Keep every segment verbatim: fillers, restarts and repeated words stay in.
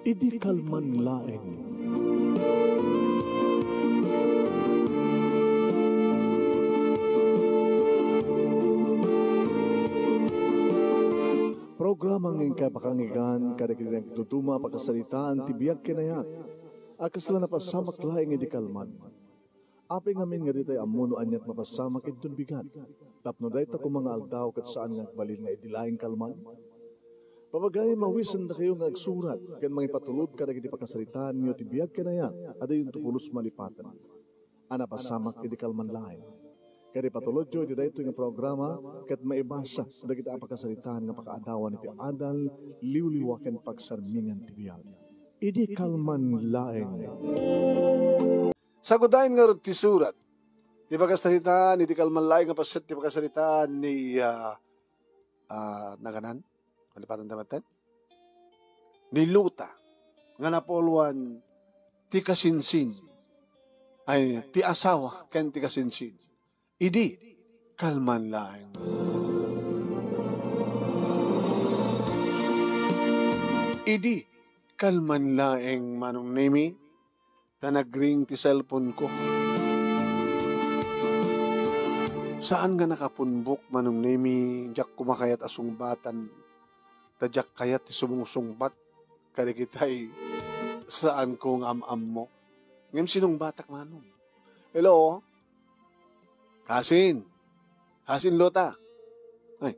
Idi kalman laeng. Programa nga inkay pakanggan kadagiti nagduduma a pakasaritaan ti biag ken ayat a kasla napasamak laeng idi kalman. Apay ngamin nga ditay ammo no aniat mapasamak inton bigat, tapno dayta koma nga aldaw ket saan nga agbalin nga idi laeng kalman? Papagayam, mawisendakayo nga agsurat ken mangipatulod kadagiti pakasaritaanyo ti biag ken ayat a dayonto pulos malipaten a napasamak idi kalman laeng. Ket ipatulodyo iti daytoy nga programa ket maibasa dagiti a pakasaritaan nga pakaadawan iti adal, liwliwa ken pagsarmingan ti biag. Idi kalman laeng. Sagudayen ngarud ti surat. Ti pakasaritaan, iti kalman laeng nga paset ti pakasaritaan ni, ah, ah, naganan? Malipatan ta maten? Ni Luta, nga napulwan ti kasinsin. Ay, ti asawa ken ti kasinsin. Idi kalman laeng. Idi kalman laeng, Manong Nemi, ta nagring ti cellphone ko. Saan nga nakapunbok, Manong Nemi, diak koma kayat a sungbatan, ta diak kayat ti sumungsungbat kadagitay saan ko nga am-ammo. Ngem sinungbatak, Manong. Hello? Kasin? Kasin, Luta? Ay.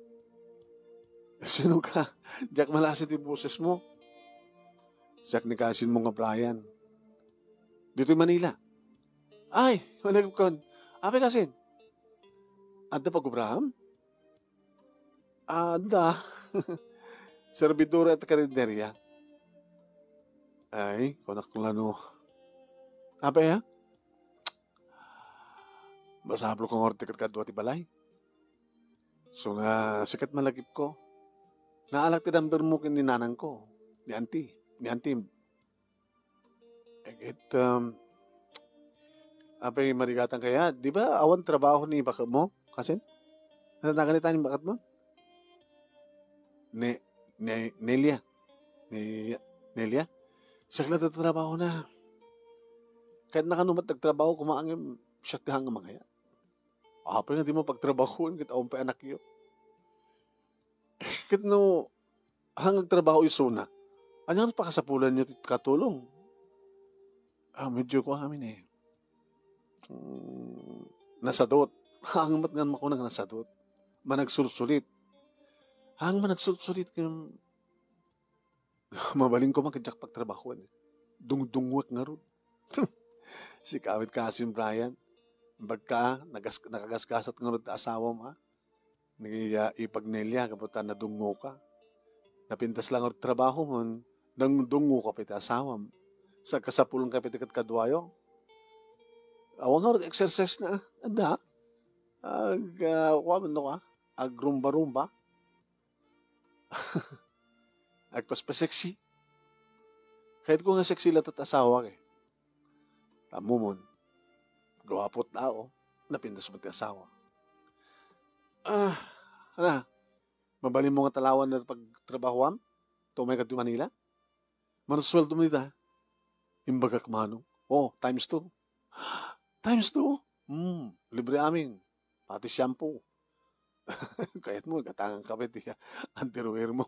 Sino ka? Diak malasi ti boses mo. Siak ni kasin mo nga Brian. Ditoy Manila. Ay, malagipkon. Apay kasin? Adda pag-obraham? Adda. Servidora iti karinderya. Ay, kunak lano. Apay, ha? Masapul ko nga orti kadkadua ti balay. So nga, sikat malagipko. Naalak ti number mo ken ni nanangko, ni auntie, ni auntie. Eh, ket, um, apay marigatan kaya? Di ba awan trabaho ni baketmo, kasin? Ano naganita ni baketmo? Ne-, ne-, Nelia. Ne-, Nelia? Siak la ti trabahona. Ket nakano met nagtrabaho, kumaangem, siak ti hang mangaya. Apay nga dimo pagtrabahoen ket awan pay anakyo? Ket no, hang agtrabaho isuna, ania nga pakasapulanyo ti katulong? Ah, medyo kuan amin eh. Mm, nasadot. Hang met nga makuna nga nasadot. Managsulsulit. Hang managsulsulit ken mabalin koma ket diak pagtrabahoen. Dungdunguek ngarud. Sika met kasin, Brian. Bagka, nagas-, nakagasgasat ngarud ta asawam, ha? Nag-, ah, ipag Nelia, gapu ta nadungngoka. Napintas la ngarud trabahom, dungdungngoka pay ti asawam. Sa kasapulan ka pay ti kadkaduayo. Awan ngarud exercise na, ah. Adda. Ag, ah, kuan no ka? Agrumba-rumba. Agpaspa-sexy. Kayatko nga sexy latta ti asawak eh. Ammomon, guapo ti tao, napintas met ti asawa. Ah, ala, mabalinmo nga talawan dayta pagtrabahoam? Ta umay kadto Manila? Mano ti sueldom dita? Imbagak, Manong. Oh, times two. Times two? Hmm, libre amin. Pati shampoo. Kayatmo, gatangan ka pay ti underwear mo.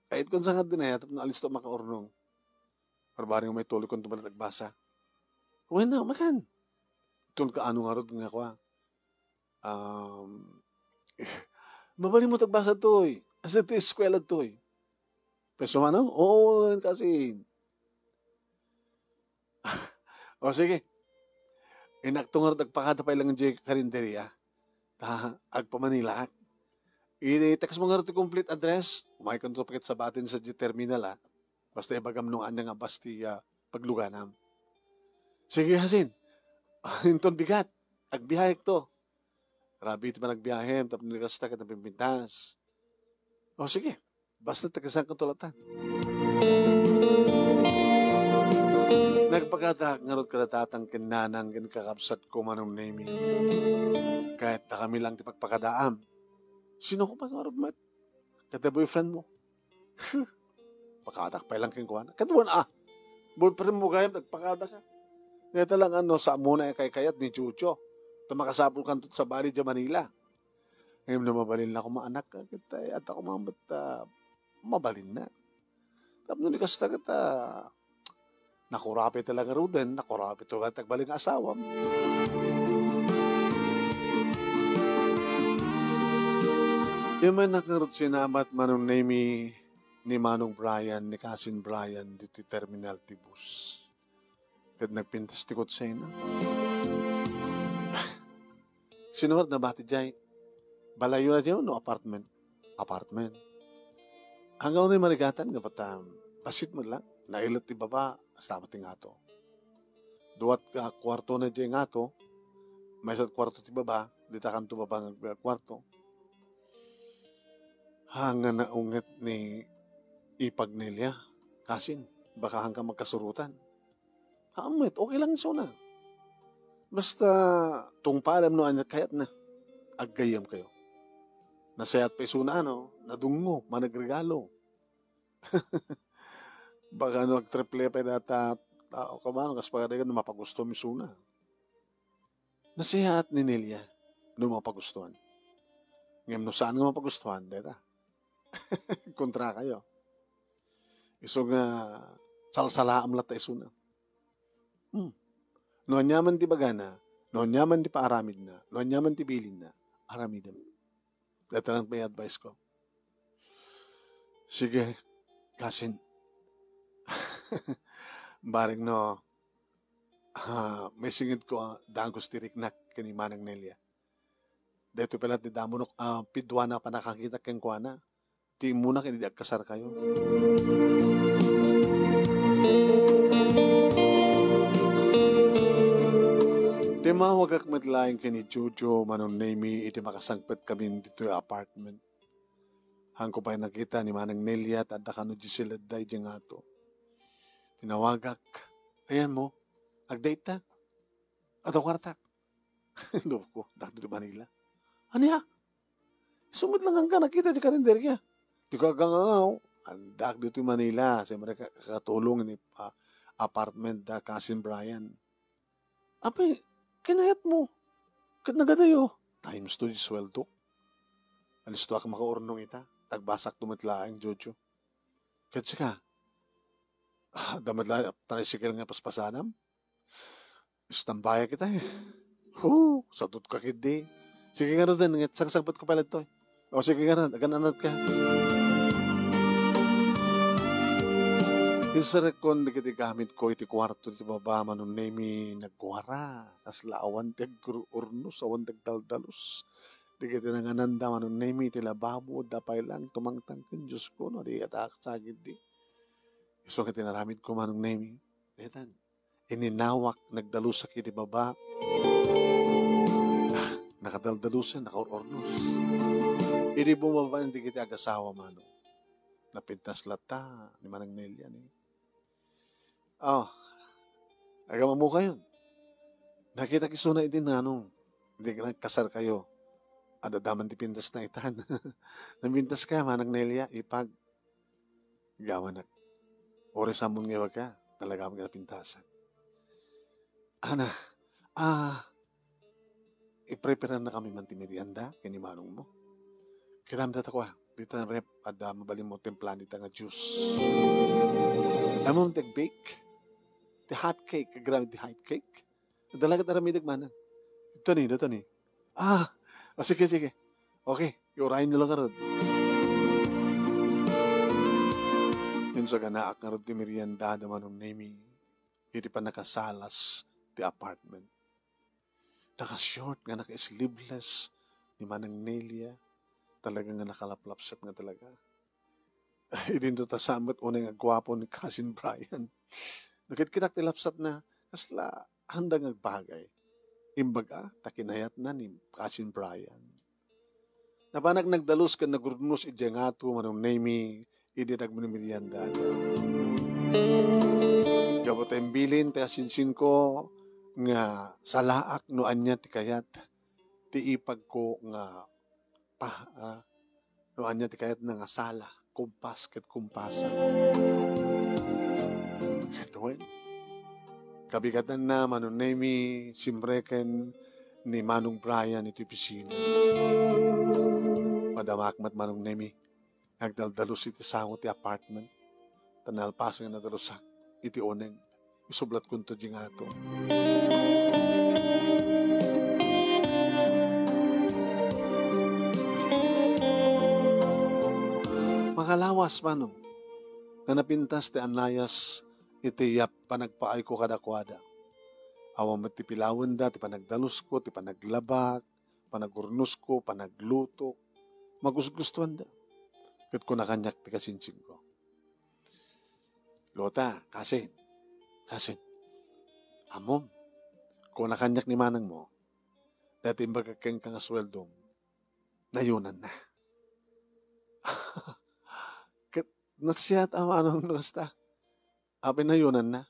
Kayatko nga sangad din eh, tapno alisto makaurnong. Barbareng may tuloy kong tumalat agbasa. Wen na, makan. Tun kaano ngarud nga kua. Um, mabalinmo ti agbasa toy. Asa ti eskwela toy? Peso ano? Oo, kasin. O, sige. Inakto ngarud agpakada pay lang diay karinderya. Ta, agpamanilaak. I-text mo ngarud ti complete address. Umaykanto pay ket sabaten sadiay terminal, ah. Basta ibagam no ania nga bus ti, ah, pagluganam. Sige, Hasin. Inton bigat, agbiahekto. Rabii ti panagbiahem tapno ni kasta ket napimpintas. O, sige. Basta tagisankan ti tulatan. Nagpakadaak ngarud kada tatang ken nanang ken kakabsatko, Manong Nemi. Ket dakami lang ti pagpakadaam. Sino ko pa ngarud met? Kada boyfriend mo? Pakadak pay lang kenkuana. Kaduan, ah, boyfriend mo gayam, nagpakada ka. Deta lang, ano, sa muna ay kaykayat ni Jojo. Ta makasapul kanto sabali diay Manila. Ngem no mabalin la koma anak, ket, ay, adda koma met, ah, mabalin na. Tapno ni kasta ket, ah, nakurapi talaga ruden, nakurapi to ket agbalin nga asawam. Imanak ngarud sinamat Manong Nemy ni Manong Brian, ni Cousin Brian, ditoy terminal ti bus. Ket nagpintas ti kotsena. Sino nga nabati diay? Balayona diay wenno apartment? Apartment. Anggaw ni marigatan nga batam. Bassit met lang. Nailet ti baba, saba ti ngato. Duat ka kuarto na diay ngato, maysa ti kuarto ti baba, dita kanto baba nga kuarto. Haan nga naunget ni Ipag Nelia, Cousin, baka haan ka magkasurotan. Haan met, okay lang isuna. Basta tungpalem no ania kayatna. Aggayyem kayo. Nasayaat pay isuna, ano, nadungngo, managregalo. Baka no agtriple pay data tao ka ba, no, kas pagarigan, mapagustom isuna. Nasayaat ni Nelia no mapagustuhan. Ngem no saan nga mapagustuhan, deta. Kontra kayo. Isu nga salsalaam latta isuna. Hmm. No aniaman ti bagana, no aniaman ti paaramidna, no aniaman ti bilinna, aramidem. Deta lang pay advice ko. Sige, Cousin. Bareng no, ah, maisinged ko, ah, dagus ti riknak ken ni Manang Nelia. Daytoy pay la ti damo no, ah, piduana a pannakakitak kenkuana. Ti immuna ken idi agkasar kayo. Timmawagak met laeng ken ni Jojo, Manong Nemy, idi makasangpet kamin ditoy apartment. Haanko pay nakita ni Manang Nelia ta adda kano Giselle idiay ngato. Tinawagak. Ayan mo, agdate ta. Adda kuartak. Love ko, addak ditoy Manila. Ania? Isu met lang nga nakita ti karinderya. Ti kagangangaw, addak ditoy Manila. Siyempre, ka-, katulong ni, ah, apartment da Cousin Brian. Apay, kinayat mo. Ket nagadayo. Times two ti sweldo. Alisto ak makaurnong ita. Tagbasak to met laeng, Jojo. Ket sika, ah, adda met la tricycle nga paspasanam? Istambayak ita, eh. Hu, sadut ka ketdi. Sige ngaruden, nget sangsangpet ko pay ladtoy. O, sige ngaruden, agan-anad ka. Inserrekkon dagiti gamit ko iti kuarto ti baba, Manong Nemy, nagkuara. Kasla awan ti agurnos, awan ti agdaldalus. Dagiti nangananda, Manong Nemy, iti lababo, adda pay lang tumangtang ken Dios ko, no, di atak sagiddi. Isu nga tinaramid ko, Manong Nemy. Detan. Ininawak, nagdalusak iti baba. Ah, nakadaldalusen, nakaur-urnos. Idi bumaba dagiti agasawa, Manong, napintas latta ni Manang Nelia, ni. Oh, agamamukayon. Nakitak isuna idi nanong, idi nagkasar kayo. Adda man ti pintas na itan. Napintas ka, Manang Nelia, ipag. Gawanak. Uray sammon nga ibaga, talaga nga napintasan. Ana, ah, ipreparean na kami man ti merienda, ken ni manong mo. Kitam data ko, ah, dita ref, adda mabalin mo timplaen dita nga juice. Ammom ti bake? Ti hot cake, agraman ti hot cake? Dalagat aramidek manen. Ito ni, ito ni. Ah, ah, sige, sige. Okay, iurayen nyo lang ngarud. Insaganaak ngarud ti merienda da Manong Nemy iti pannakasalas ti apartment. Naka-short nga naka-sleeveless ni Manang Nelia. Talaga nga nakalaplapsat nga talaga. Idinto ta saan met unay nga agguapo ni Cousin Brian. Nakitkitak ti lapsatna, kasla haanda nga agbagay. Imbaga, ta kinayatna ni Cousin Brian. Napanak nagdalus ken nagurnos idiay ngato, Manong Nemy, idi nagmemerienda. Gapu ta imbilin ti asinsinko nga salaak no ania ti kayat ti ipagko nga pa, ah, no ania ti kayatna nga sala. kumpas ket kumpasa. Ket wen, kabigatanna, Manong Nemi, simreken ni Manong Brian iti opisina. Madamak met, Manong Nemi, agdaldalus iti sango ti apartment. Ta nalpasen nga nadalusak iti uneg, isublatkonto diay ngato. Makalawas, Manong, nga napintas ti anayas iti yap panagpaayko kadakuada. Awan met ti pilawenda ti panagdalusko, ti panaglabak, panagurnosko, panaglutok. Magusgustoanda. Ket kuna kaniak ti kasinsinko, "Lota, kasin, kasin, ammom," kuna kaniak ni manangmo, "dayta imbagak kenka nga sueldom, nayonanna." Ket nasiat a manong no kasta. Apay nayonanna?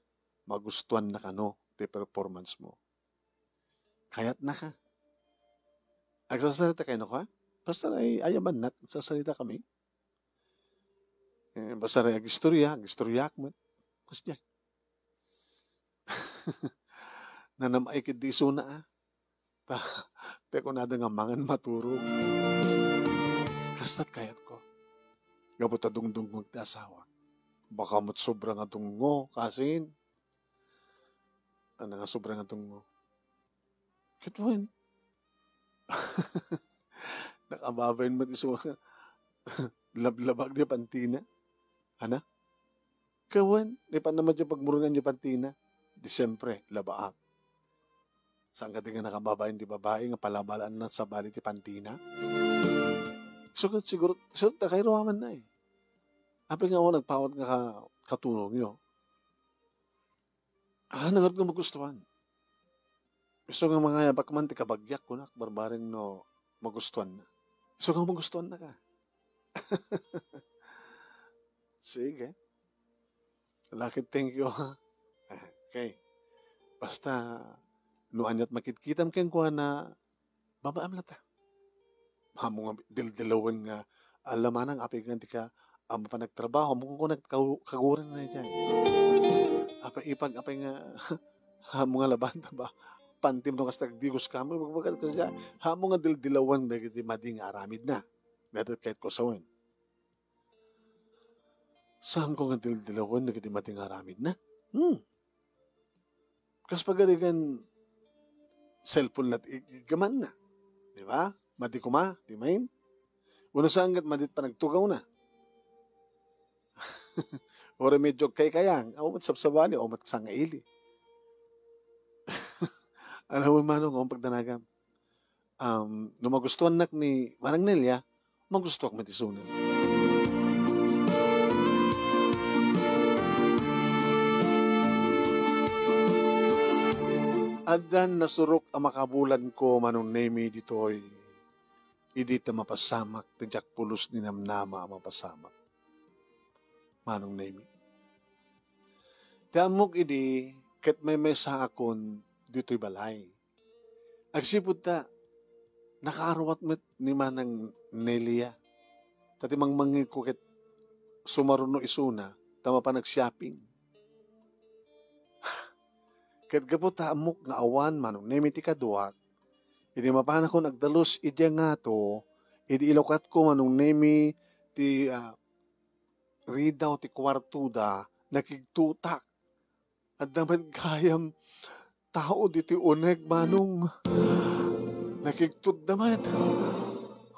Magustuanna kano ti performance mo. Kayatnaka. Agsasarita kano ka? Basta ay, ayamannak, agsasarita kami. Eh, basta ay agistorya, agistoryaak met. Kasdiay. Nanam-ay ketdi isuna, a. Ta, ta kunada nga mangan maturog. Kasta't kayatko. Gapu ta dungdungngog ti asawa. Baka met sobra nga dungngo, kasin. Ano nga sobra nga dungngo? Ket wen. Nakababain met isu nga lablabak diay pantina. Ana? Ket wen, ni panna met diay pagmurngan diay pantina. Di siempre, labaak. Saan kadi nga nakababain ti babai nga palabalaanna sabali ti pantina? Isu ket siguro, isu ta kayruamanna eh. Apay nga awan nagpawat nga ka-, katunongyo? Ah, nangarud nga magustuhan. Isu nga mangayabak man ti kabagiak, kunak, barbareng no magustuhanna. Isu nga magustuhannaka. Sige. Lucky, thank you, ha. Okay. Basta, no ania't makitkitam kenkuana, babaem latta. Ammom nga dildilawen nga, ala manang apay nga dika, ah, mapan agtrabaho, ammom nga kaguren na daydiay. Apay ipag, apay nga, ammom nga labanta ba? Pantim no kasta agdigos kamo, ibagbaga kasdiay. Ammom nga dildilawen dagiti madi nga aramidna. Daytoy kayatko sawen. Saanko nga dildilawen dagiti madi nga aramidna? Hmm. Kas pagarigan, cellphone la't ig-, iggamanna. Di ba? Madi koma, di main? Wenno saan ket madi't panagtugawna. O remedyo agkaykayang, awan met sabsabali, awan met sangaili. Alam mo, manong, awan pagdanagam. Um, no magustuhannak ni Manang Nelia, magustuak met isuna. Addan nasurok a makabulanko, Manong Nemi, ditoy. Idi ta mapasamak, ti diak pulos ninamnama a mapasamak. Manong Nemi. Ti ammok idi, ket maymaysaakon ditoy balay. Agsipud ta, nakaarwat met ni Manang Nelia. Ta ti mangmangngegko ket sumaruno isuna, ta mapan ag-shopping. Ket gapu ta ammok nga awan Manong Nemi ti kaduak, idi mapanakon agdalus idiay ngato, idi ilukatko Manong Nemi ti, ah, ridaw ti kuartoda, nakigtutak. Adda met gayam tao ditoy uneg, manong. Nakigtutda met.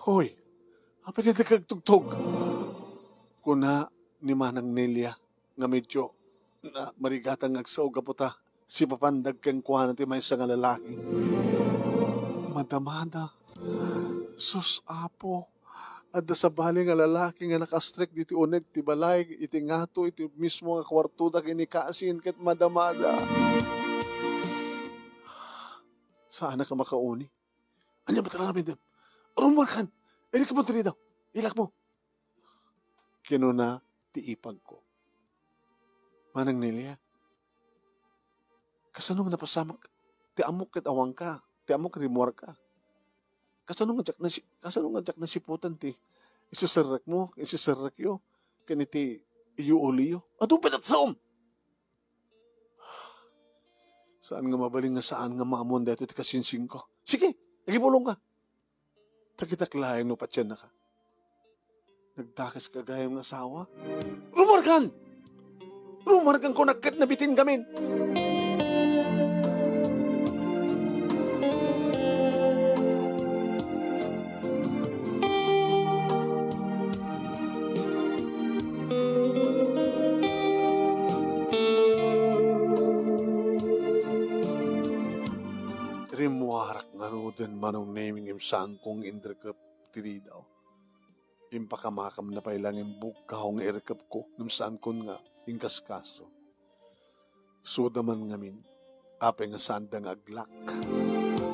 Hoy, apay nga dika agtugtog? Kuna ni Manang Nelia nga medyo na-, marigatan nga agsao gapu ta sipapandag kenkuana ti maysa nga lalaki. Madamada. Sus, Apo. Adda sabali nga lalaki nga nakastrek ditoy uneg ti balay, iti ngato, iti mismo nga kuartoda ken ni Kasin ket madamada. Saanak a makauni. Ania met aramidem? Rummuarkan! Irikmo ti ridaw! Ilakmo! Kinuna ti ipagko. Manang Nelia, kasano nga napasamak ti ammok ket awanka, ti ammok rimmuarka? Kasano nga diak nasi-, kasano nga diak nasiputan ti isuserrekmo, isuserrekyo? ken iti iyuuliyo. Adu pay latta saom! Saan nga mabalin nga saan nga maammoan daytoy ti kasinsinko. Sige, agipulongka. Takitak laeng no patiennaka. Nagdakeska gayam nga asawa. Rumargan! Rumarganko, nagket nabitin gamin. Rimmuarak ngaruden, Manong Nemi, ngem saanko nga inrekep ti ridaw. Impakamakam na pay la nga imbugkaw nga irekepko, ngem saankon nga inkaskaso. Isuda man ngamin, apay nga saanda nga aglak,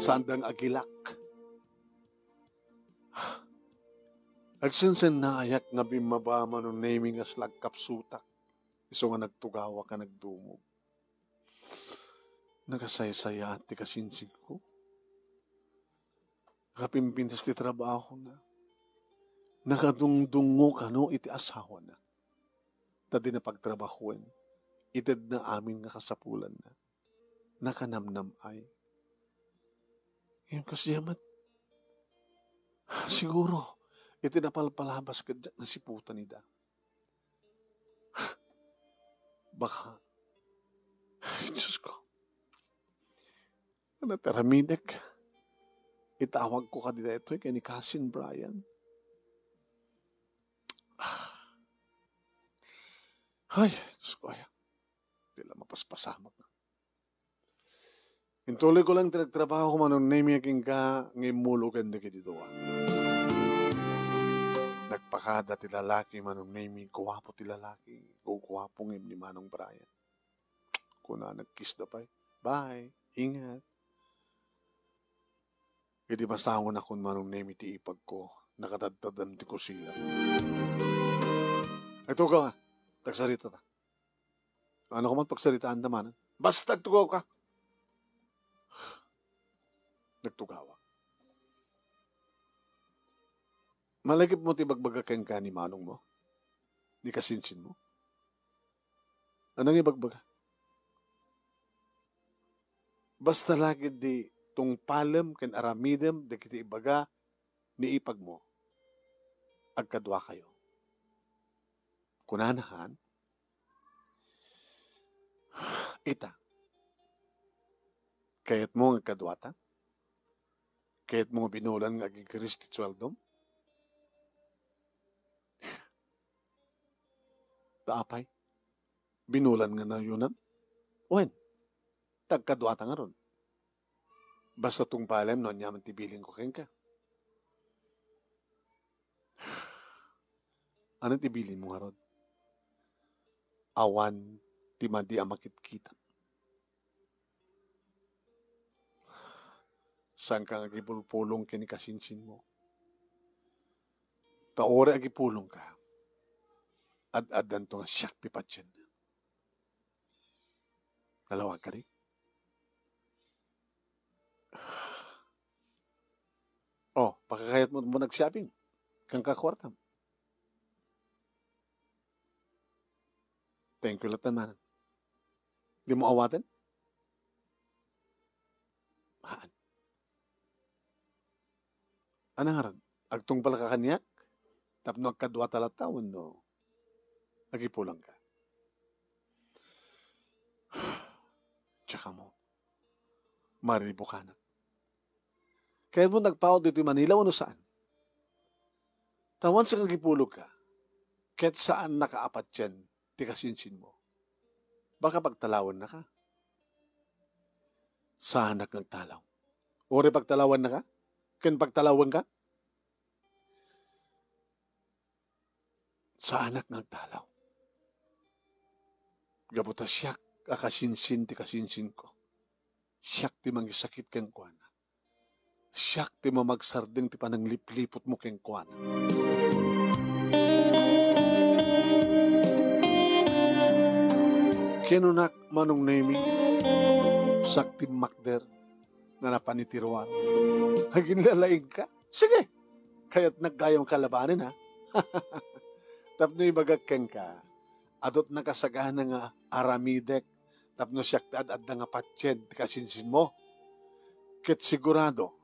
saanda nga agilak. Agsensennaayak nga bimmaba, Manong Nemi, nga aslagkapsutak, isu nga nagtugawak a nagdumog. Nakasaysayaat ti kasinsinko. Nakapimpintas ti trabahona. Nakadungdungngo kano iti asawana. Ta dina pagtrabahoen, itedna amin nga kasapulanna. Nakanamnam-ay. Ngem kasdiay met, siguro, iti napalpalabas ket diak nasiputan ida. Baka, ay, Diyos ko. Ano ti aramidek? Itawagko kadi daytoy ken ni Cousin Brian? Ay, Diyos ko, ay. Di la mapaspasamak. Intuloyko lang ti nagtrabaho, Manong Nemi, kenka nga immulugen dagiti dua. Nagpakada ti lalaki, Manong Nemi, guapo ti lalaki, guguapo ngem ni Manong Brian. Kuna, nagkissda pay. Bye, ingat. Idi masangonakon, Manong Nemi, ti ipagko, nakatadtadem ti kusilak. Agtugawka, ta agsaritata. Ano ko man pagsaritaanda manen? Basta agtugawka. Nagtugawak. Malagipmo ti ibagbaga kenka ni manongmo? Ni kasinsinmo? Ano nga ibagbaga? Basta la ketdi tungpalem ken aramidem dagiti ibaga ni ipagmo, agkaduakayo. Kunana, han? Ita, kayatmo nga agkaduata? Kayatmo nga binulan nga agigris ti sueldom? Ta apay? Binulan nga nayunam? Wen, ta agkaduata ngarud. Basta tungpalem no aniaman ti bilinko kenka. Ano ti bilinmo ngarud? Awan ti madi a makitkitam. Saanka nga agipulpulong ken ni kasinsinmo. Ta uray agipulongka, ad-addanto nga siak ti patienna. Nalawag kadi? Oh, pakakayatmo man agshopping. Kenka kuartam. Thank you latta manen. Dimo awaten? Haan. Ano ngarud? Agtungpalka kaniak? Tapno agkaduata latta wenno agipulongka? Tsaka mo, mariribukanak. Kayatmo nga agpaut ditoy Manila wenno saan? Ta once nga agipulongka, ket saannaka a patien ti kasinsinmo. Baka pagtalawennaka. Saanak nga agtalaw. Uray pagtalawennaka? Ken pagtalawenka? Saanak nga agtalaw. Gapu ta siak a kasinsin ti kasinsinko. Siak ti mangisakit kenkuana. Siak ti mamagsardeng ti pananglipliputmo kenkuana. Kinunak, Manong Nemi, siak ti makder nga napan iti ruar. Aginlalaingka? Sige, kayatnak gayam kalabanen, ha? Tapno ibagak kenka, adut nakasagana nga aramidek tapno siak ti ad-adda nga patien ti kasinsinmo. Ket sigurado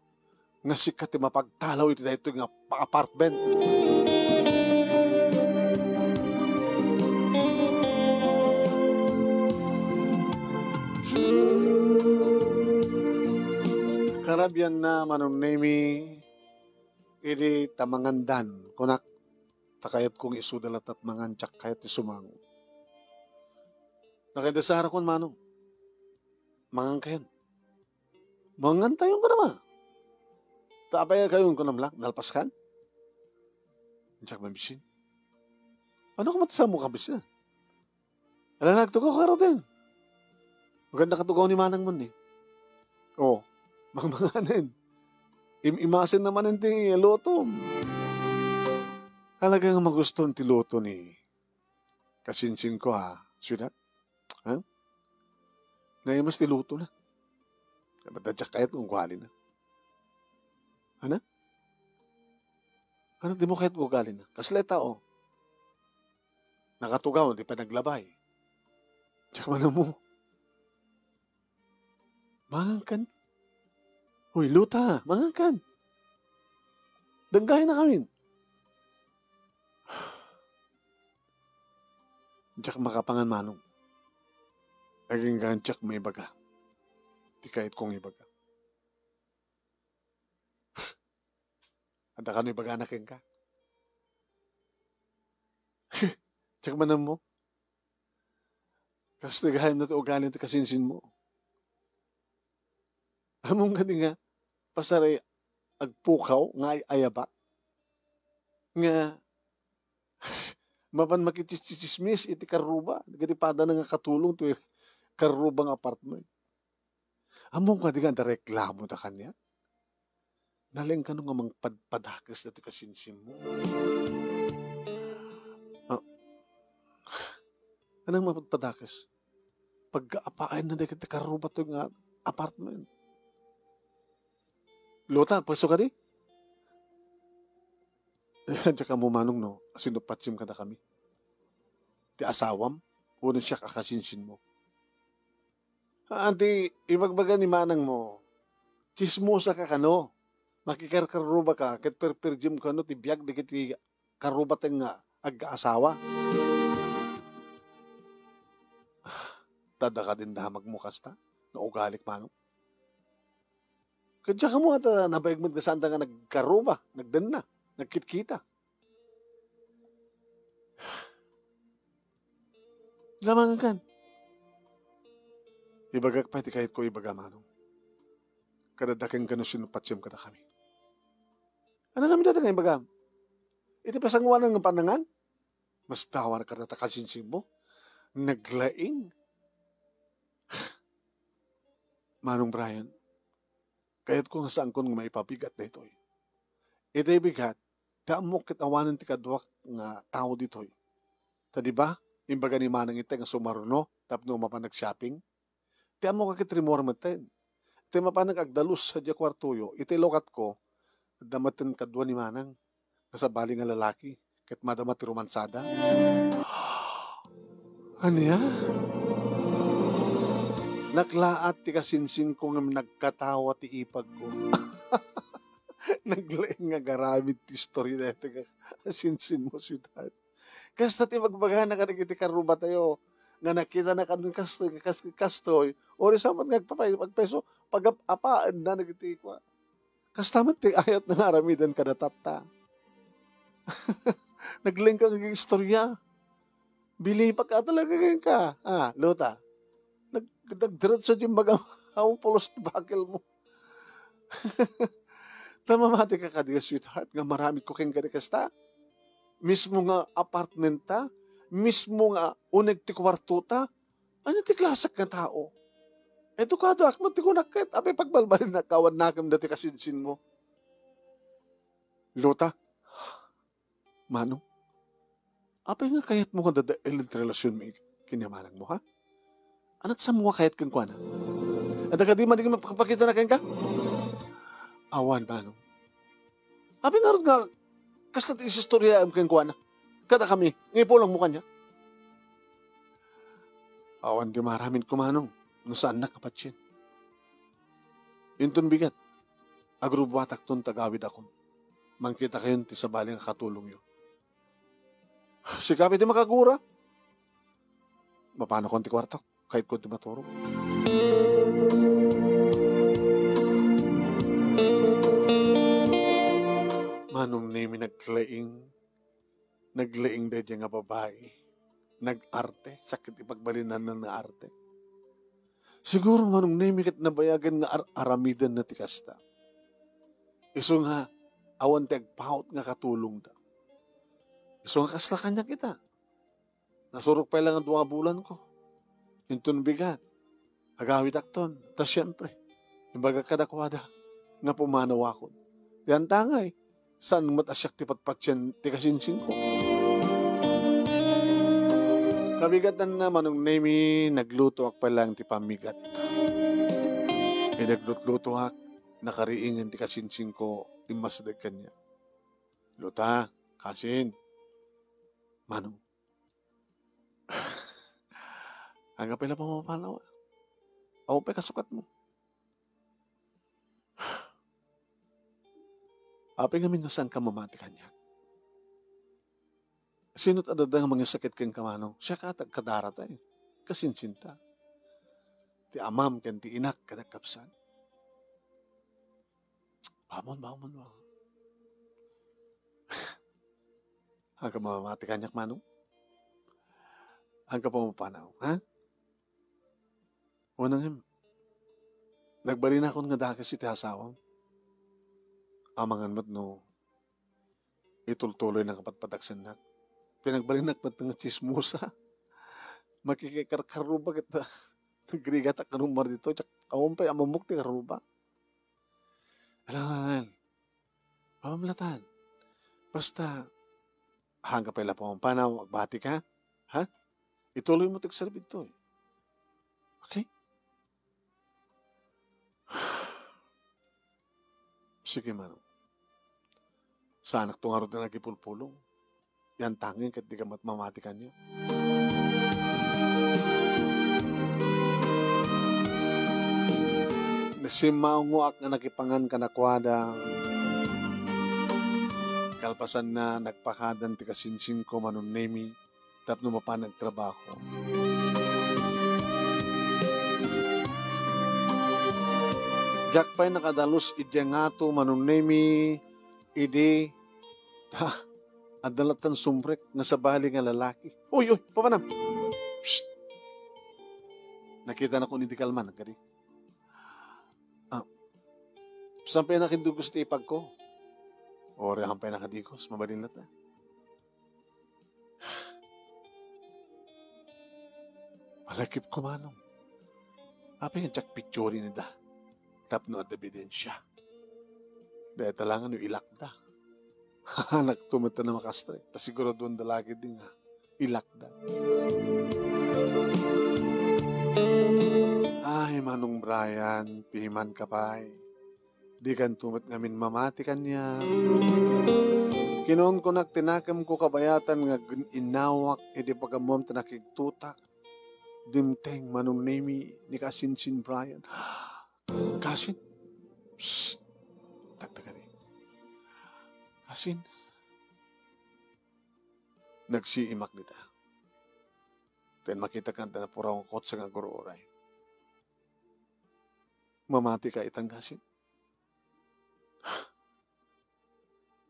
nga sika ti mapagtalaw iti daytoy nga pa-, apartment. Karabianna, Manong Nemy, idi ta mangandan, kunak, ta kayatko nga isuda latta ti mangan, diak kayat ti sumango. Nakaidasar a kuan, Manong. Mangan kayon. Mangan tayon kada ma. Ta apay kayon kunam lang, nalpas kan? Diak mabisin. Ano ka matasamo ka bisa? Ala, nagtugaw ka ruten. Maganda katugaw ni manang mo ni. Oh, mangmanganen. Im-imasin naman ti lutom. Talagang magusto ti luto ni kasinsin ko, ha, sweetheart. Ha? Naimas ti luto na. Dapat da diak kayat ugali na. Ano? Ano di mo kayat ugali na? Kasla tao. Nakatugaw, di pa naglabay. Diak man mo. Mangankan. Hoy, Luta, mangankan. Daggayan na kami. Diak makapangan, Manong. Aginggan diak maibaga. Ti kayat kong ibaga. Adda kano ibagana kenka? Diak man mo. Kastoy gayam no ti ugali ti kasinsin mo. Ammom kadi nga, pasaray agpukaw nga ay-ayaba? Nga, mapan makitsitsismis iti karruba, dagiti padana nga katulong ti karruba nga apartment. Ammom kadi nga adda reklamo da kaniak? Naleng kano nga mangpadpadakes dati kasinsinmo? Ah, anong mangpadpadakes? Pagkaapaen na dagiti karruba to nga apartment. Luta, pweso kadi? Diak ammo, Manong, no, sinupatsim kadakami. Ti asawam, wenno siak a kasinsinmo. Haan ti ibagbaga ni manangmo, tsismosa ka kano. Makikarkarruba ka ket perperjim kano ti biag dagiti karrubaten nga agkaasawa. Tadda kadin damagmo kasta, no ugalik, Manong. Ket diak ammo ta nabaeg met nga saanda nga nagkarruba, nagdenna, nagkitkita. Lamangan kan. Ibagak pay ti kayatko ibaga, Manong. Kadadaken kano sinupatsim kadakami. Ano kami dada nga ibagam? Iti pasanguanan nga panangan? Mas dawa na kadata kasinsinmo. Naglaing. Manong Brian, kayatko nga saankon nga maipabigat daytoy. Iti bigat, ti ammok ket awanen ti kaduak nga tao ditoy. Ta di ba, imbaga ni Manang iti nga sumaruno tapno mapan nag-shopping? Ti ammok a ket rimmuar metten. Ti mapan nag-agdalus sadiay kuartoyo, iti lukatko, adda metten kadua ni Manang nga sabali nga lalaki, ket madama ti romansada. Ania? Naklaat ti kasinsinko ngem nagkatawa ti ipagko. Naglaing nga agaramid ti istorya daytoy nga kasinsinmo, sweetheart. Kasta ti ibagbagana kadagiti karrubatayo nga nakitana kadin kastoy, kas-, kastoy, uray sa met nga agpapay-, agpayso, pagap-apaenna dagiti kua. Kasta met ti ayat nga aramiden kada tatta. Naglaing ka nga istorya. Bilibak ka talaga kenka. Ah, Luta. Nag-, nagdiretso di magam-, pulos ti bakel mo. Ta mamati ka kadi, sweetheart, nga maramid ko kenka di kasta. Mismo nga apartment ta, mismo nga uneg ti kuarto ta, ania ti klasek nga tao? Edukado ak met ti kunak ket, apay pagbalbalin nakawan nakem dati kasinsin mo. Luta, Manong, apay nga kayatmo nga dadaelen ti relasionmi ken ni manangmo, ha? Ania ti sammo a kayat kenkuana? Adda kadi madi nga mapakapakitana kenka? Awan, Manong. Apay ngarud nga kasta ti isistoryaem kenkuana? Kadakami, nga ipulongmo kaniak. Awan ti maaramidko, Manong, no saannak a patien. Inton bigat, agrubbuatakton ta agawidakon. Mangkitakayon ti sabali nga katulongyo. Sika pay ti makagura. Mapanakon ti kuartok. Kayatko ti maturog. Manong Nemi, naglaing. Naglaing daydiay nga babai. Nag-arte. Sakit ipagbalinanna nga arte. Siguro Manong Nemi ket nabayagan nga ar-, aramidenna ti kasta. Isu nga awan ti agpaut nga katulongda. Isu nga kasla kaniak ita. Nasurok pay laeng a dua a bulanko. Inton bigat, agawidakton. Ta siempre, imbagak kadakuada nga pumanawakon. Ti antangay, saan met a siak ti patpatien ti kasinsinko. Kabigatanna, Manong Nemi, naglutoak pay laeng ti pammigat. Idi naglutlutoak, nakariingen ti kasinsinko, immasdeg kaniak. Luta, kasin, Manong, Anggapo la pamapanaw. Awan pay kasukatmo. Apay ngamin no saanka mamati kaniak? Sino ti adda nga mangisakit kenka, Manong? Siak a ti agkadarata, eh. Kasinsinta. Ti amam ken ti inak ken agkabsat. Bamon, bamon, bamon. Anggapo mamati kaniak, Manong? Anggapo mapanaw, ha? Unay ngem, nagbalinakon nga dakes iti asawam. Amangan met no itultuloy nga patpataksennak. Pinagbalinak met nga tsismosa. Makikikarkaruba ket nagrigatak nga rumar ditoy, ket awan pay a mammok ti karuba. Alangan. Pamamlatan. Basta, hangga pay la pamapanaw, agbati ka. Ha? Ituloy mo ti agserbi ditoy. Okay? Sige, Manong. Saanakto ngarud nga agipulpulong. Yantangin ket dika met mamati kaniak. Simmaungoak nga nakipangan kadakuada. Kalpasanna, nagpakadan ti kasinsinko, Manong Nemi, tapno mapan agtrabaho. Diak pay nakadalus idiay ngato, Manong Nemi, idi, ta, adda lattan sumrek nga sabali nga lalaki. Uy, uy, papanam! Psst! Nakitanak idi kalman, kadi. Ah, saan pay nakidigos ti ipagko? Uray, saan pay nakadigos? Mabalin latta. Malagipko, Manong. Apay nga diak picturen ida tapno adda ebidensia. Dayta laeng no ilakda. Hahanakto met a makastrek, ta siguraduanda la ketdi nga ilakda. Ay, Manong Brian, pimanka pay. Dikanto met ngamin mamati kaniak. Kinunkunak ti nakemko kabayatan nga agin-innawak idi pagammom ti nakigtotak. Dimteng, Manong Nemi, ni Kasinsin Brian. Kasin? Psst! Tagtagani. Kasin? Nagsiimak dita. Ken makitak nga adda napuraw nga kotse nga agur-uray. Mamati ka itan, Kasin?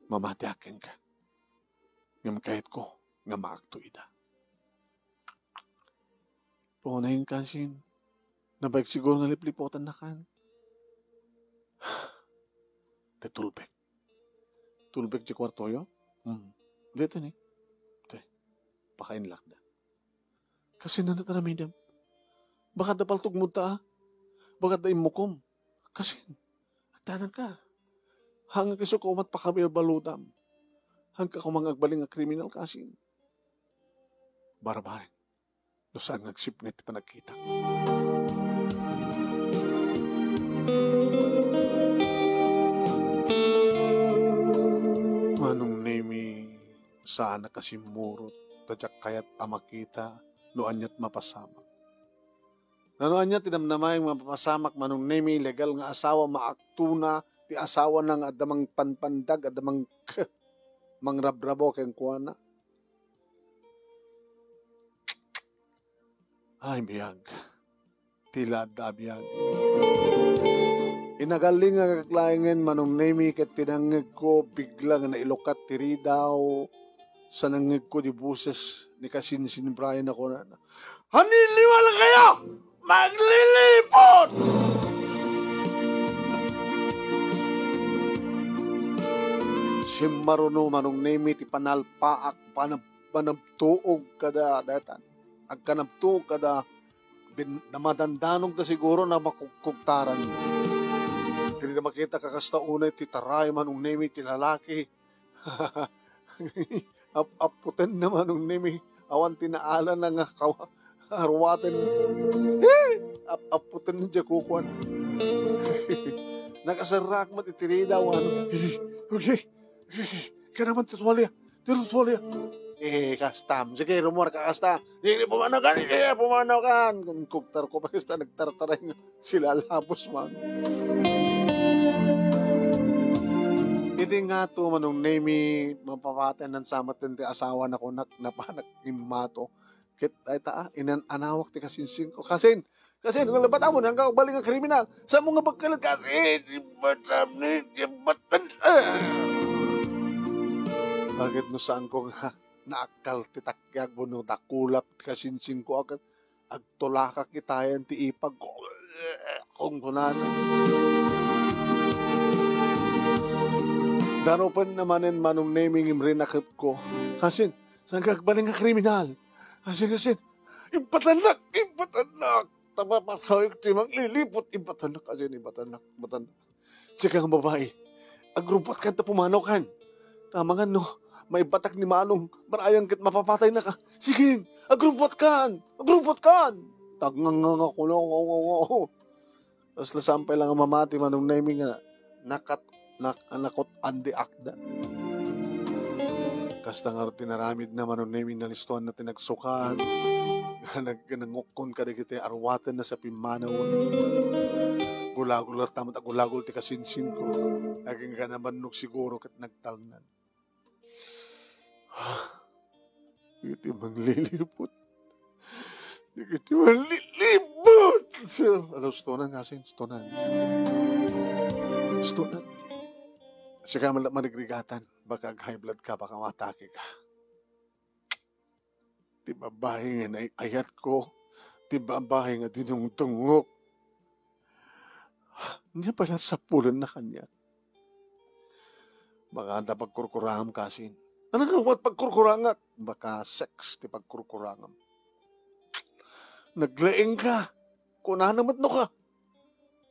Mamatiak kenka. Ngem kayatko nga maakto ida. Punayen, Kasin. Nabaek siguro nga liplipotannakan. Ti tulbek. Tulbek ti kuartoyo? Hmm. Dito ni. Te. Pakainlakda. Kasin, ania ti aramidem? Baka adda paltogmo ta, a? Baka adda immukom? Kasin, agdanagka. Hangka isu koma ti pakabalbaludam. Hangka koma nga agbalin nga kriminal, Kasin. Barbareng. No saan nga agsipnget ti panagkitak. Manong Nemi, saan a kasimmurot, ta diak kayat a makita no aniat mapasamak. Nano ania ti namnamaem nga mapasamak, Manong Nemi, legal nga asawa, maaktona ti asawana nga adda mangpanpandag, adda mang-, mangrabrabo kenkuana? Ay, biag. Ti la adda a biag. Inagalingagak laengen, Manong Nemi, ket ti nangngegko, bigla nga nailukat ti ridaw, sa nangngegko di boses ni Kasinsin Brian a kunana, "Haniliwal kayo! Maglilipot!" Simmaruno, Manong Nemi, ti panalpaak, panab-, panabtuog kada daytan. Agkanabtuog kada din-, namadandanog da siguro na makugkugtaran. Diri na makita kakasta unay ti taray, Manong Nemi, ti lalaki. Ap-, aputen na, Manong Nemi. Awan ti naalana nga kawa-, aruaten. Eh! Ap-, aputen na diay kukuan. Nakaserrak met iti ridaw, ano. Okay. Kanaman ti tuwalya. Ti tuwalya. Eh, kastam. Sige, rumuar ka kasta. Sige, pumanaw ka. Sige, pumanaw ka. Kugtar ko pa kasta, nagtartaray nga. Sila labos man. Iti nga to, Manong Nemi, mapapatay nan samat ti asawa na kunak, napanak immato. Ket, ay ta, ah, inan-anawak ti kasinsing ko. Kasin, kasin, nalabat amo, nang kabaling nga kriminal. Sa mo nga pagkalat, kasin, ibatam ni, ibatan, ah! Bakit no saan ko nga naakkal ti takkiag, no nakulap ti kasinsing ko, agkat agtulakak itayan ti ipag ko. Kung kunana. Darupen na manen Manong Nemi ngem rinakepko. Kasin, saan ka agbaling nga kriminal? Kasin, kasin, ibatanak, ibatanak. Tapapasawik ti manglilipot, ibatanak, kasin, ibatanak, ibatanak. Sika nga babai, agrupot kan ta pumanaw kan. Tamangan no, maibatak ni Manong, marayang ket mapapatay na ka. Sige, agrupot kan, agrupot kan. Tagnganganga ko na, tas lasampay lang nga mamati Manong Nemi nga nakat-, nak-, nakot-an di akda. Kasta nga ti naramid na Manong Nemi, nalistuan na ti nagsukat. Nag-, nangukkon kadagiti aruaten na sa pimmanaw. Gulagol ta met a gulagol ti kasinsin ko. Agingga na bannog siguro ket nagtalnan. Iti manglilipot. Iti manglilipot. Ano, stonan nga sin, stonan. Stonan. Sika man la marigrigatan. Baka ag-high blood ka, baka matake ka. Ti babae nga naay-ayat ko, ti babae nga dinungdungok. Ania pay la sapulenna kaniak? Baka adda pagkurkurangam kasin. Ano nga wat pagkurkurangat? Baka sex ti pagkurkurangam. Naglaing ka. Kunana met no ka.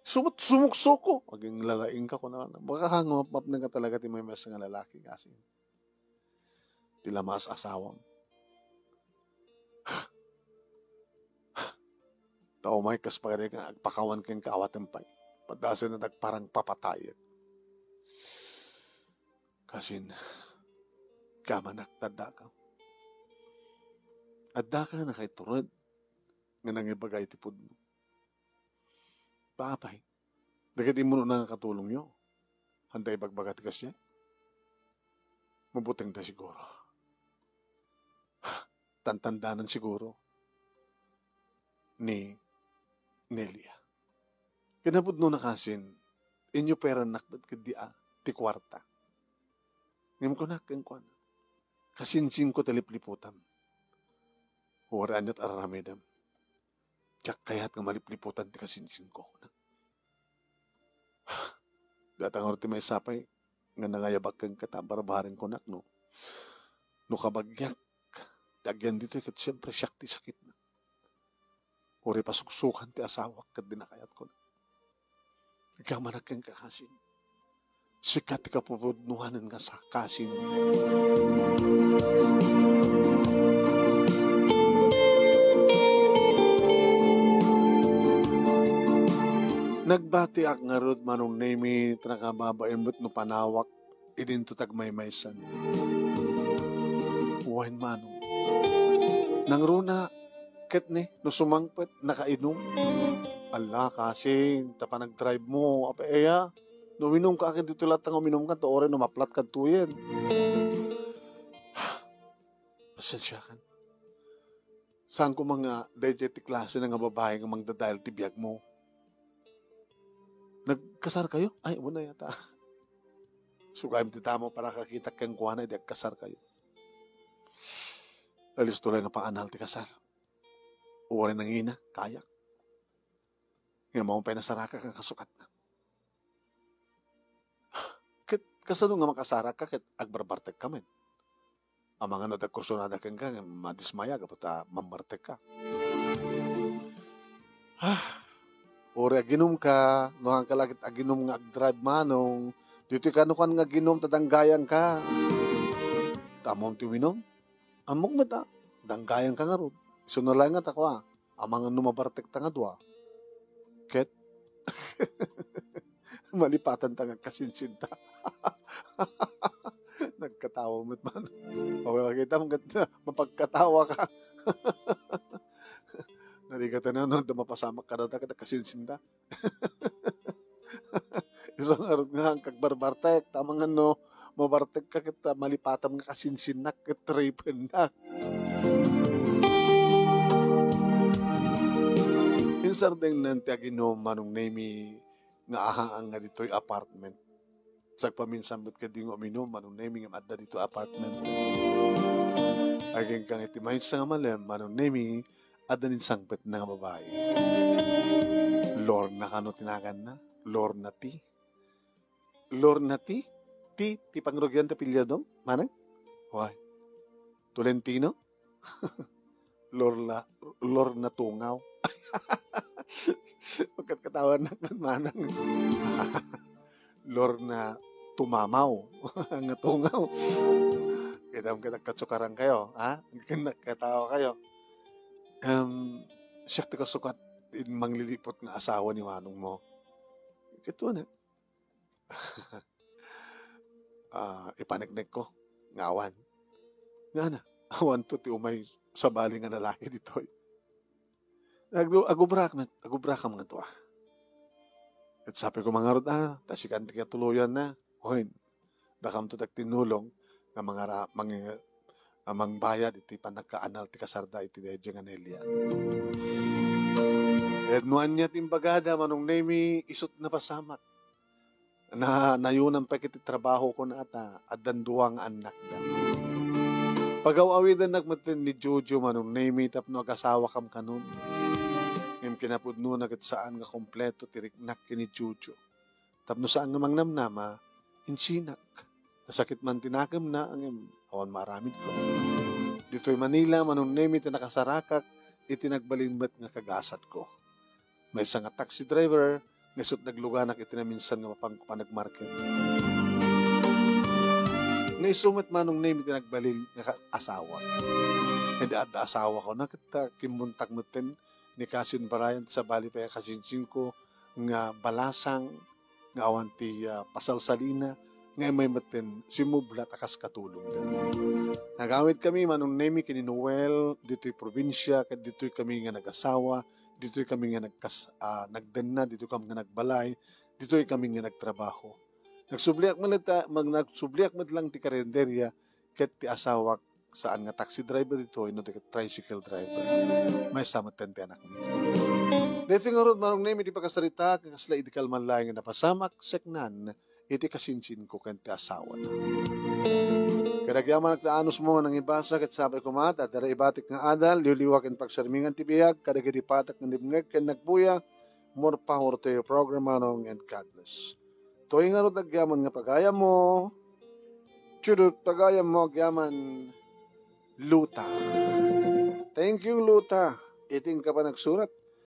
Sumut-, sumuksuko. Aging lalaing ka, kunana. Baka nga mapmapneng ka talaga ti maymaysa nga lalaki kasin. Ti lamas asawam. Ta umay kas pagari nga agpakawan kenka awaten pay. Padasen na nagparang papatayen. Kasin, kamanak ta addaka. Addaka na kay tured nga nangibaga iti pudno. Ta apay, dagiti immuno na nga katulongyo, handa ibagbaga ti kasdiay? Mabutengda siguro. Tantandanan siguro ni Nelia. Kinapudno na kasin, inyuperannak met ketdi a ti kuarta. Ngem kunak kenkuana, "Kasinsinko ti lipliputam. Uray aniat aramidem. Diak kayat nga malipliputan ti kasinsinko," kunak. Data ngarud ti maysa pay nga nangayabak kenka ta barbareng kunak no, no kabagiak ti agyan ditoy ket siempre siak ti sakitna. Uray pasuksukan ti asawak ket di na kayat kunak. Agkamanak kenka kasin. Sika ti kapupudnuanen nga sa-, kasin. Nagbatiak ngarud, Manong Nemi, ta nakababain met no panawak idinto ti agmaymaysan. Wen, manong. Nangruna, ket ni, no sumangpet, nakainum. Ala, kasin, ta panagdrive mo, apay aya? No uminum ka, ket dito latta nga uminum ka, ta uray no maplat ka tuyen. Pasensiakan. Saan ko man nga, dayjay ti klase na nga babae nga mangdadael ti biag mo. Nagkasar kayo? Ay, una yata. Sugayem ti tama para kakitak kenkuana, idi agkasar kayo. Alisto lang nga paanal ti kasar. Uray nangina, kayak. Nga maupay nasaraka kang kasukatna. Ket kasano nga makasaraka ket agbarbartek ka met? Amangan no dagkursunada kenka nga madismaya gapu ta mammartek ka. Ah, uri aginum ka, no haanka la ket aginum nga agdrive manong, ditoy kanukan nga aginum ta danggayan ka. Tamom ti uminum? Ammok met a, danggayan ka ngarud. Isu na laeng nga ta kua, amangan no mabartek ta nga dua. Ket, malipatan ta nga agkasinsinta. Nagkatawa met man. O, makita mo ket mapagkatawa ka. Narigat na, no, da mapasamak ka data ket agkasinsinta. Isu ngarud nga, haanka agbarbartek, ta amangan no mabartek ka ket, ah, malipatam nga kasinsinnak ket tripennak. Insardengnan ti aginum, Manong Nemy, nga ahaang nga ditoy apartment. Sagpaminsan met kadi nga uminum, Manong Nemy, ngem adda ditoy apartment. Agingkang iti maysa nga malem, Manong Nemy, adda ninsangpetna nga babai. Lorna kano ti naganna? Lorna ti? Lorna ti? Ti, ti pangrugian ti apelyido? Manang? Why? Tolentino? Lorla, Lorna Tungaw. Pagkatkatawanak man, manang. Lorna Tumamaw. Nga Tungaw. Kita mo, kita katsukaran kayo, ha? Nagkatawa kayo. Em, siak ti kasukat in mangliliput nga asawa ni manong mo. Ket wen, ah, ipaneknekko nga awan. Ngana, awanto ti umay sabali nga lalaki ditoy. Ag-, agubrak met, agubrakam nga dua. Ket sapay ko mangarud, ah, ta sikan ti katuloyan na. Wen, dakamto ti agtinnulong nga mangara-, mang-, a mangbayad iti pannakaanal ti kasarda iti daydiay nga Nelia. Ket no ania ti imbagada, Manong Nemy, isut napasamak. Na, nayunan pay ket ti trabaho ko na ata, addan dua nga annakda. Pagaw-awidannak metten ni Jojo, Manong Nemy, tapno agasawakam kanon. Ngem kinapudnona ket saan nga kompleto ti riknak ken ni Jojo. Tapno saan nga mangnamnama, insinak. Nasakit man ti nakemna, ngem awan maaramidko. Ditoy Manila, Manong Nemy, ti nakasarakak iti nagbalin met nga kagasatko. Maysa nga taxi driver, nga isut nagluganak iti naminsan nga mapan-, panagmarket. Nga isu met, Manong Nemy, ti nagbalin nga ka-, asawa. Ket adda asawakona, ket, ah, kimmuntak metten ni Kasin Brian, sabali pay a kasinsinko nga balasang nga awan ti, ah, pasalsalina, nga immay metten simmublat a kas katulongda. Nagawidkami, Manong Nemy, ken ni Noel, ditoy probinsia, ket ditoy kami nga nagasawa, ditoy kami nga nagkas-, ah, nagdenna, ditoy kami nga nagbalay, ditoy kami nga nagtrabaho. Nagsubliak met la-, mag-, nagsubliak met lang ti karinderya, ket ti asawak saan nga taxi driver ditoy, no di ket tricycle driver. Maysa metten ti anakmi. Daytoy ngarud, Manong Nemy, ti pakasaritak, kasla idi kalman laeng nga napasamak, seknan iti kasinsinko ken ti asawata. Kadagiti anak ta anusmo nga nangibasa, ket sapay koma ta adda ibatik nga adal, liwliwa ken pagsarmingan ti biag, kadagiti patak nga nibngeg ken nagbuya, more power to your program, Manong, and God bless. Toy ngarud agyaman nga pagayammo. Chudut, pagayammo agyaman, Luta. Thank you, Luta. Iti inka panagsurat,